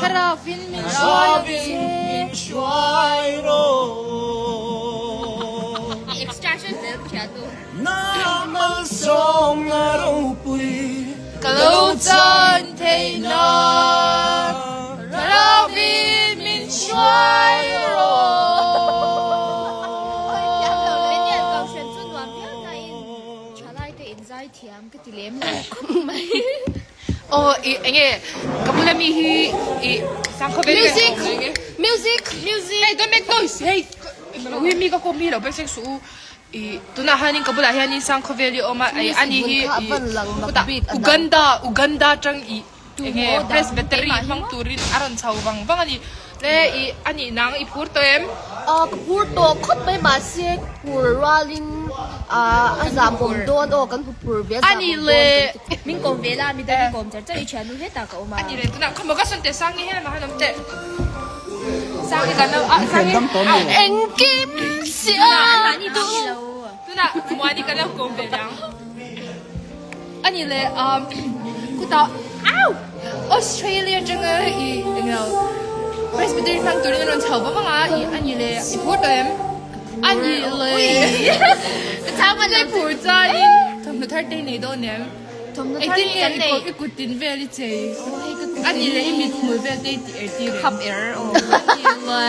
Thlarauin min hruai rawh. Ka lo chan theih nan Thlarauin min hruai rawh. Aw i enge ka bula mi hi i sangkhawvel Music! Music! Music! Hey don't make noise! Hey! Ui mi ka kawm hi lo beng seng suh u. I tunah hianin ka bulah hianin sangkhawvel hi a awm a i ani hi i kutah Uganda Uganda atang i enge Presbytery hmang turin a rawn chho vang vang a ni. Le i anih nang i phur tawh em? Aw ka phur tawh khawp mai mahse ka phur rualin a zahmawm dawn aw kan hmu phur ve a zahmawm dawn kan ti. Min kawm ve la midang i kawm char char i thiannu hetah ka awm a. Ani le tunah khaw maw ka sawn teh Sangi helamah khan awm teh. Sangi kan lo ah Sangi Engkim siam tu. Tunah Muani kan lo kawm ve ang. Ani le um khutah au Australia atanga i englo Presbyterian hmang turin an rawn chho va vang a i ani le i phur tawh em? Ani le i phur chuanin thawmhnaw thar te hi nei dawn em? Engtin nge i kawp i kut tin vel i chei? Ani le i mithmul vel te i ti er tir em? Ani le.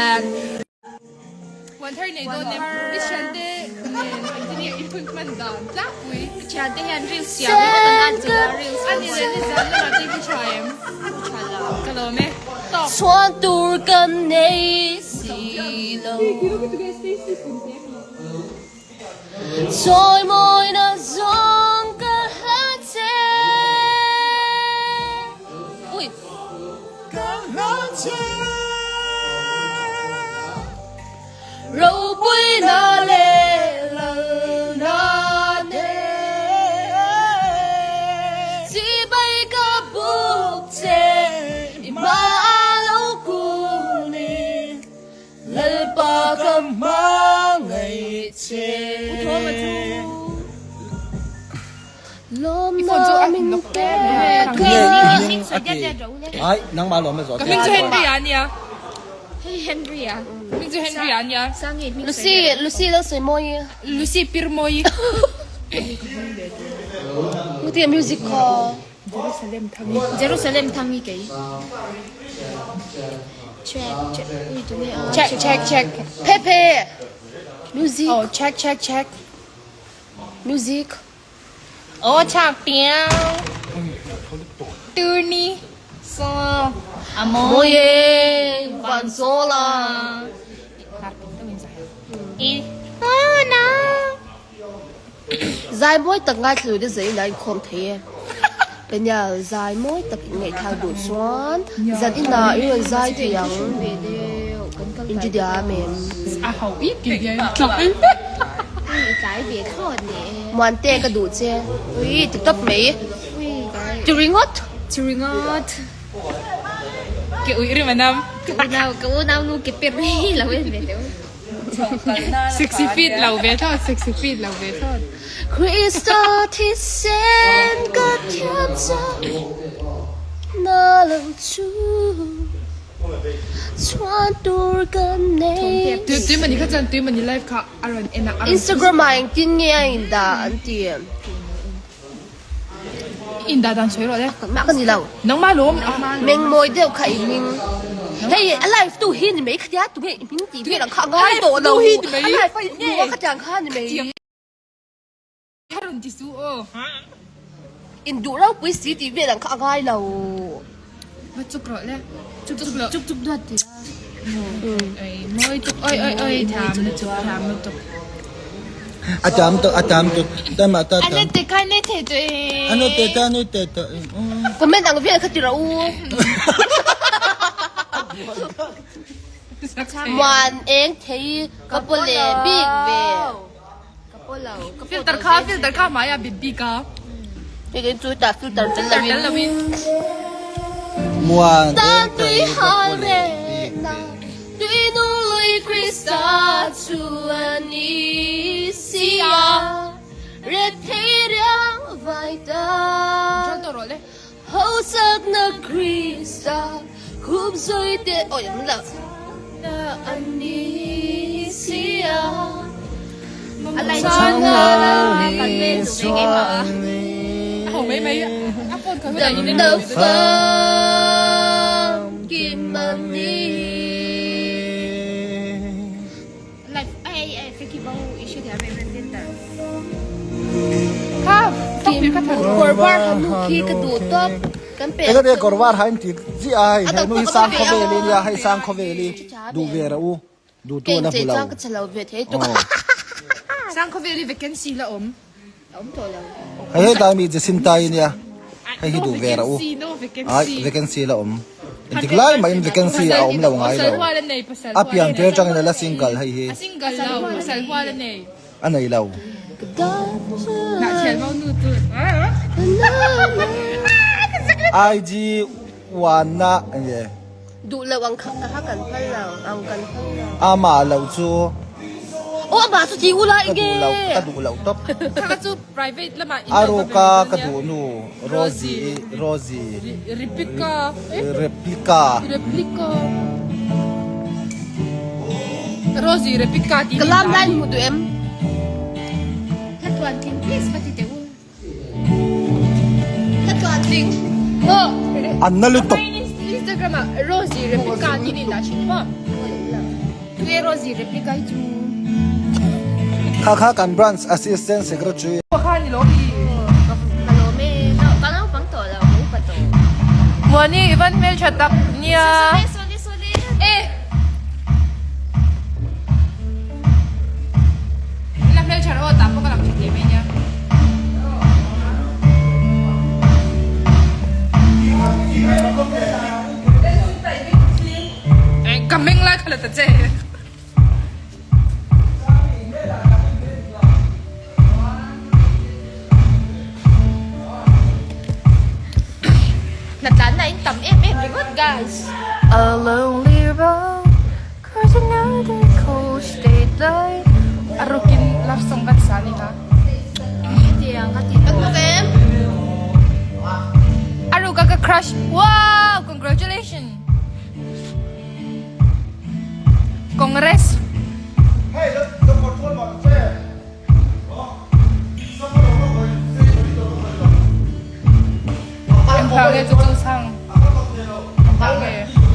Huan thar nei dawn em? I thiante nen engtin nge i hun hman dan tlangpui? Ka thiante hian reels siam ringawt an an chilh a, reels A ni leh nizan lamah te hi tha em? Tha lo. Ka lawm e. Tawk. Chhuan tur kan nei si lo. Chawi mawina zawng ka hlan che. Ui. Ka hlan che. Ropuina leh lalna te. Chibai ka buk che i hma a lo kul ni. Lalpa ka hmangaih che. Lawmna min pe Ai, nangmah lawm a zawh Ka hming chu Henry a nia. Hei Henry a. Hming chu Henry a nia. Lucy, Lucy lo sawi mawi. Lucy pir mawi. Mutia music kha. Jerusalem thangi. Jerusalem thangi kei. Check check ui tu nge a. Check check check. Pepe. Music. Oh check check check. Music. Oh chak piang. Tu ni so amo. Moye van zola. I oh no. Zai mawi tak ngaithla te zai inah inkhawm thei e. Peniel zai mawi tak in ngaihthlak duh chuan zan inah i rawn zai thei ang. Injudia mem. Muante ka duh che. Ui ti tawp mai. Ti ringawt. Ti ringawt. Ke ui rim anam. Ka unau nu ke per hi lo en ve teu. Sexy feet lo ve thlawt, sexy feet lo ve thlawt. Krista thisen ka thiam chak na lo chu chuan tur ka nei. Tui tui mani kha chuan tui mani live kha a rawn en a. Instagram ah engtin nge a indah an ti. Indah dan sawi rawh le. Mah ka ni lo. Nangmah lawm. Meng mawi deuh kha i hming. Hei a live tu hi ni mai khatia tunge i hming tih vel ang kha a ngai tawh lo. A live a in hmu a khatiang kha ni mai. A rawn ti su aw. In duh ropui si tih vel ang kha a ngai lo. Va chuk rawh le. Chuk chuk loh. Chuk chuk duat ti la. Oi mawi tuk oi oi oi tham lutuk tham lutuk. A tam tuk a tam tuk tama ta Ano tam. te kha ne the tu e. Ano te ta ano te ta. Comment ang vel kha ti rawh u. Muan eng thei ka paw leh bik ve. Ka paw lo. Filter kha filter kha hmai ah bit bik a. Hei kan chu tah filter tel lo in. Tel lo in. Muan Tan eng tui thei ka hal paw leh re bik na ve. Tui nung lui Krista chu a ni si a Re thei riang vai ta Control tawh rawh le. Hosakna Krista. Khup zawi te awi an lo. Na an ni sia. A lai chang la kan ve tu ve ngei ma. A ho mai mai a phone kha hunah in Dam lo fam kim an ni. Life ai ai fiki bau i hre thiam em em tin tar. Kha fuck mi kha than. Kawr var ha nu khi ka duh tawp kan pe. Eka te kawr var ha in ti chi a hei he nu hi sang khawvel i nia hei sang khawvel i duh ve ra u duh tu la hmu lo. Ka chhe lo ve thei tuk. Sang khawvel i vacancy la awm. Awm tawh lo. Hei hei tlai mi Jacinta i nia hei hi duh ve ra u. Ai vacancy la awm. Engtik lai mah in vacancy a awm lo ngai lo. A pian tir atangin a la single hei hi. A single lo pasal hual a nei. A nei lo. Hnahchhial mau nu tu. IG uanna enge. Duh lo ang kha ka kan phal lo ang kan phal lo. Amah lo chu. Aw amah chu ti ula enge. Ka duh lo ka duh lo tawp. Kha chu private lamah in A ruka ka duh nu Rosie Rosie. Replica. Replica. Replica. Rosie Replica ti. Ka lam lai hmu duh em. Hla tuan tling please ka ti teh u. Hla tuan tling. Maw. An na lutuk. Instagram ah Rosie Replica ti ni dah thin maw. Tue Rosie Replica hi chu. Kha kha kan branch assistant secretary. Kha ni lo mi. Ka lawm e. Ka naupang tawh lo ka upa tawh. Muani i van hmeltha tak nia. Sawle sawle. Eh. La hmeltha rawh tah pawh ka lang tha thei mai nia. Ka meng lai kha la ta che. Hna tlan na in tam em em ringawt guys. A lonely road Cross another cold state light A rukin love song kan sa ni ha. Hetiang ka ti Kan hmu em? A ruka ka crush. Wow! Congratulations! Congress. Eng hla nge chu chu chang? Eng hla nge?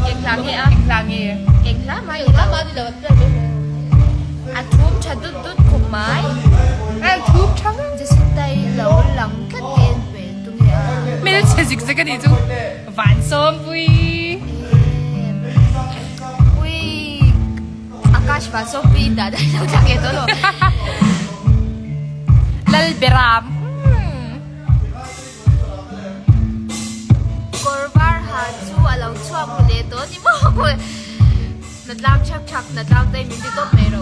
Eng hla nge a? Eng hla nge? Eng hla mai Eng hla mah ni lo an pian mai mai. A thum tha dut dut khawp mai. A thum tha mai. Jacinta-i lo lang tlat nge en ve tung hi a. Hmelchhe zik zek a nih chu. Van Sawmpui. Ui Akash Van Sawmpui in dah daih lo thlak leh tawh lo. Lalberam. Kawr var ha chu a lo chhuak mu leh tawh ni maw na tlang thak thak na tlang te min ti tawp mai ro.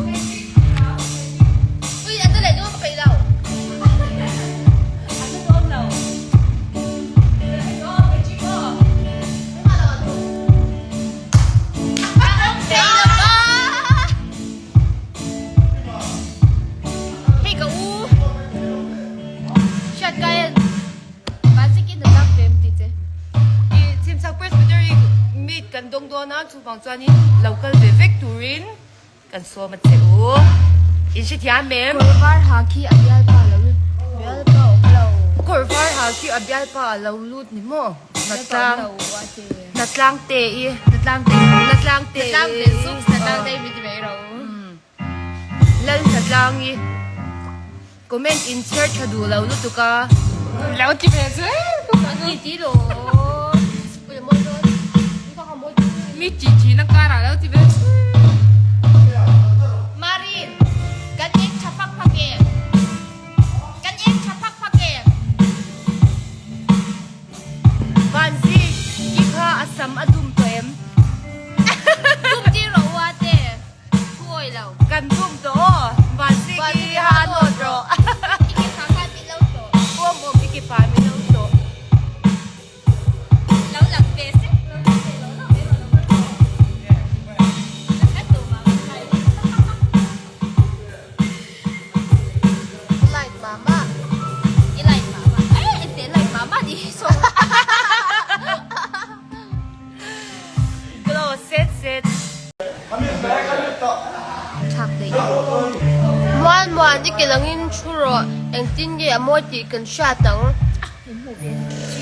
Ui an ta leh dawn ka peih lo. An ta dawn lo. Hei ka u hriat kai a basic in a tak ve em ti che. I Chhimchhak Presbytery meet kan dawng dawn a, chuvang chuanin lo kal ve vek turin kan sawm a che u. In hrethiam em? Kawr var ha khi a bialpa a lo lut bialpa awm lo. Kawr var ha khi a bialpa a lo lut ni maw? Bialpa awm lo a che. Hnatlang te i. Hnatlang te. Hnatlang te i. Hnatlang ve zuk hnatlang te i min ti mai ro. Lal hnatlang i comment in chhiar tha duh lo lutuk a. Lo ti ve zel Ti ti lo. Mi chi chi na kar ah lo ti ve zel. Marin, kan eng tha phak phak e. Kan eng tha phak phak e. Vanzi, i kha a sam a dum tawh em? Dum tir rawh u a te, thu awi lo. Kan dum tawh aw, Vanzi ki ha nawt rawh. I ke pha khan min lo tawh. Awm awm i ke pha min lo tawh. Lo lang ve sek lo lang ve lo lo ve lo lo lo. Ka tu ma ma khai. Light mama. I light mama. Eh, ente light mama di so. thlak daih. Muan muan i ke langin thu rawh, engtin nge a mawi tih kan hriat ang. In hmuh ve.